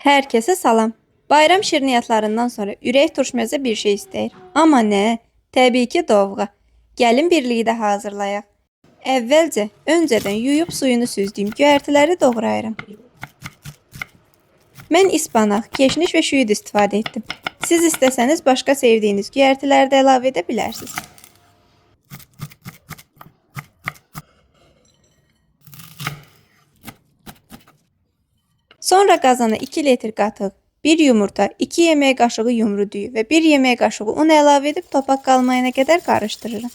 Hər kəsə salam. Bayram şirniyyatlarından sonra ürək turşməzə bir şey istəyir. Amma nə? Təbii ki, dovğa. Gəlin birlikdə hazırlayaq. Əvvəlcə öncədən yuyub suyunu süzdüyüm göyərtiləri doğrayıram. Mən ispanaq, keşniş və şüyüd istifadə etdim. Siz istəsəniz başqa sevdiyiniz göyərtiləri də əlavə edə bilərsiniz. Sonra qazana 2 litr qatıq, 1 yumurta, 2 yemək qaşığı yumru düyü və 1 yemək qaşığı un əlavə edib topaq qalmayana qədər qarışdırıram.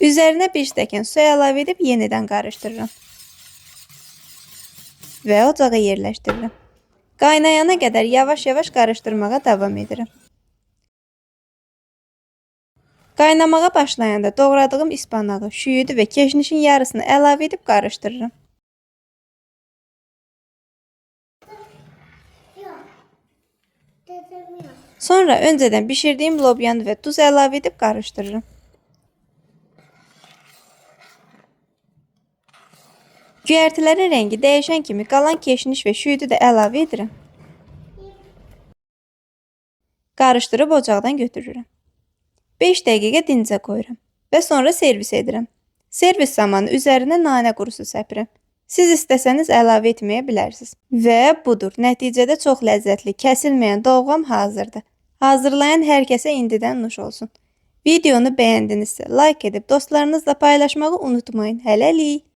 Üzərinə 1 stəkan su əlavə edib yenidən qarışdırıram. Və ocağa yerləşdirirəm. Qaynayana qədər yavaş-yavaş qarışdırmağa davam edirəm. Qaynamağa başlayanda doğradığım ispanağı, şüyüdü və keşnişin yarısını əlavə edib qarışdırıram. Yok. Dedem yok. Sonra öncədən bişirdiyim lobyanı və duz əlavə edib qarışdırıram. Göyərtilərin rəngi dəyişən kimi qalan keşniş və şüyüdü də əlavə edirəm. Qarışdırıb ocaqdan götürürəm. 5 dəqiqə dincə qoyuram və sonra servis edirəm. Servis zamanı üzərinə nanə qurusu səpirəm. Siz istəsəniz əlavə etməyə bilərsiniz. Və budur. Nəticədə çox ləzzətli, kəsilməyən dovğam hazırdır. Hazırlayan hər kəsə indidən nuş olsun. Videonu bəyəndinizsə like edib dostlarınızla paylaşmağı unutmayın. Hələlik.